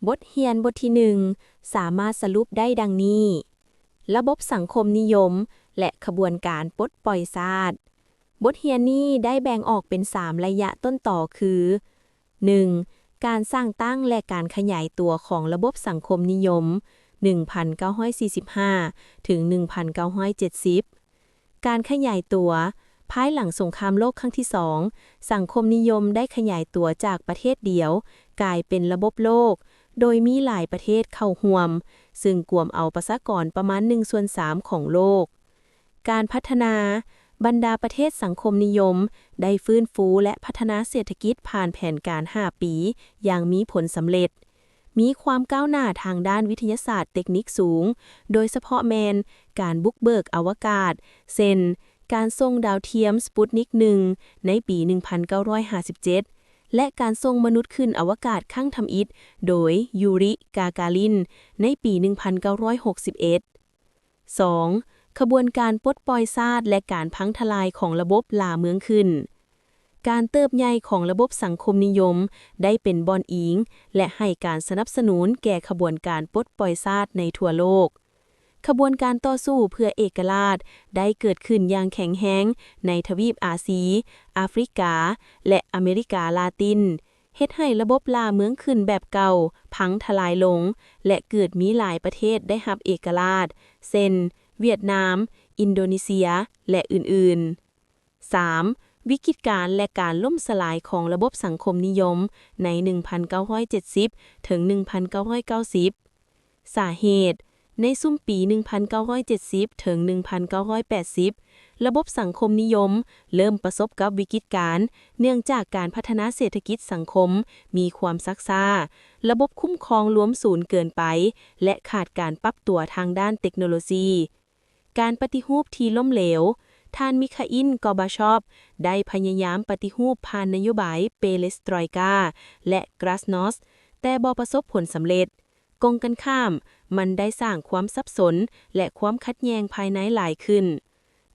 ບົດຮຽນບົດທີໜຶ່ງ ສາມາດສະຫຼຸບໄດ້ດັ່ງນີ້: ລະບົບສັງຄົມນິຍົມ ແລະ ຂະບວນການປົດປ່ອຍຊາດ. ບົດຮຽນນີ້ໄດ້ແບ່ງອອກເປັນສາມໄລຍະຕົ້ນຕໍຄື ໜຶ່ງ ການສ້າງຕັ້ງ ແລະ ການຂະຫຍາຍຕົວຂອງລະບົບສັງຄົມນິຍົມ ໜຶ່ງພັນເກົ້າຮ້ອຍສີ່ສິບຫ້າ ເຖິງ ໜຶ່ງພັນເກົ້າຮ້ອຍເຈັດສິບ ການຂະຫຍາຍຕົວ. ພາຍຫຼັງສົງຄາມໂລກຄັ້ງທີສອງ, ສັງຄົມນິຍົມໄດ້ຂະຫຍາຍຕົວຈາກປະເທດດຽວ ກາຍເປັນລະບົບໂລກ, ໂດຍມີຫຼາຍປະເທດເຂົ້າຮ່ວມ, ຊຶ່ງກວມເອົາປະຊາກອນປະມານໜຶ່ງສ່ວນສາມຂອງໂລກ. ການພັດທະນາ. ບັນດາປະເທດສັງຄົມນິຍົມໄດ້ຟື້ນຟູ ແລະ ພັດທະນາເສດຖະກິດຜ່ານແຜນການຫ້າປີຢ່າງມີຜົນສຳເລັດ. ມີຄວາມກ້າວໜ້າທາງດ້ານວິທະຍາສາດເຕັກນິກສູງ, ໂດຍສະເພາະແມ່ນການບຸກເບີກອະວະກາດ, ເຊັ່ນ ການສົ່ງດາວທຽມ Sputnik ໜຶ່ງ ໃນປີໜຶ່ງພັນເກົ້າຮ້ອຍຫ້າສິບເຈັດ ແລະ ການສົ່ງມະນຸດຂຶ້ນອະວະກາດຄັ້ງທຳອິດໂດຍ Yuri Gagarin ໃນປີໜຶ່ງພັນເກົ້າຮ້ອຍຫົກສິບເອັດ. ສອງ ຂະບວນການປົດປ່ອຍຊາດ ແລະ ການພັງທະລາຍຂອງລະບົບລ່າເມືອງຂຶ້ນ. ການເຕີບໃຫຍ່ຂອງລະບົບສັງຄົມນິຍົມໄດ້ເປັນບ່ອນອີງ ແລະ ໃຫ້ການສະໜັບສະໜູນແກ່ຂະບວນການປົດປ່ອຍຊາດໃນທົ່ວໂລກ. ຂະບວນການຕໍ່ສູ້ເພື່ອເອກະລາດໄດ້ເກີດຂຶ້ນຢ່າງແຂງແຮງໃນທະວີບອາຊີ, ອາຟຣິກາ ແລະ ອາເມລິກາລາຕິນ, ເຮັດໃຫ້ລະບົບລ່າເມືອງຂຶ້ນແບບເກົ່າພັງທະລາຍລົງ ແລະ ເກີດມີຫຼາຍປະເທດໄດ້ຮັບເອກະລາດ ເຊັ່ນ ຫວຽດນາມ, ອິນໂດເນເຊຍ ແລະ ອື່ນໆ. ສາມ ວິກິດການ ແລະ ການລົ້ມສະຫຼາຍຂອງລະບົບສັງຄົມນິຍົມໃນໜຶ່ງພັນເກົ້າຮ້ອຍເຈັດສິບ ເຖິງ ໜຶ່ງພັນເກົ້າຮ້ອຍເກົ້າສິບ. ສາເຫດ. ໃນຊຸມປີໜຶ່ງພັນເກົ້າຮ້ອຍເຈັດສິບ ເຖິງ ໜຶ່ງພັນເກົ້າຮ້ອຍແປດສິບ ລະບົບສັງຄົມນິຍົມເລີ່ມປະສົບກັບວິກິດການ ເນື່ອງຈາກການພັດທະນາເສດຖະກິດສັງຄົມມີຄວາມຊັກຊ້າ, ລະບົບຄຸ້ມຄອງລວມສູນເກີນໄປ ແລະ ຂາດການປັບຕົວທາງດ້ານເຕັກໂນໂລຊີ. ການປະຕິຮູບທີ່ລົ້ມເຫຼວ. ທ່ານ Mikhail Gorbachev ໄດ້ພະຍາຍາມປະຕິຮູບຜ່ານນະໂຍບາຍ Perestroika ແລະ Glasnost ແຕ່ບໍ່ປະສົບຜົນສຳເລັດ. ກົງກັນຂ້າມ, ມັນໄດ້ສ້າງຄວາມສັບສົນ ແລະ ຄວາມຂັດແຍ່ງພາຍໃນຫຼາຍຂຶ້ນ.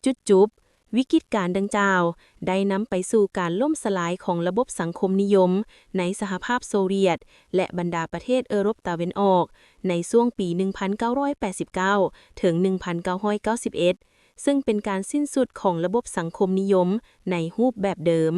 ຈຸດຈົບ. ວິກິດການດັ່ງກ່າວໄດ້ນຳໄປສູ່ການລົ້ມສະຫຼາຍຂອງລະບົບສັງຄົມນິຍົມໃນສະຫະພາບໂຊວຽດ ແລະ ບັນດາປະເທດເອີຣົບຕາເວັນອອກ ໃນຊ່ວງປີໜຶ່ງພັນເກົ້າຮ້ອຍແປດສິບເກົ້າ ເຖິງ ໜຶ່ງພັນເກົ້າຮ້ອຍເກົ້າສິບເອັດ ຊຶ່ງເປັນການສິ້ນສຸດຂອງລະບົບສັງຄົມນິຍົມໃນຮູບແບບເດີມ.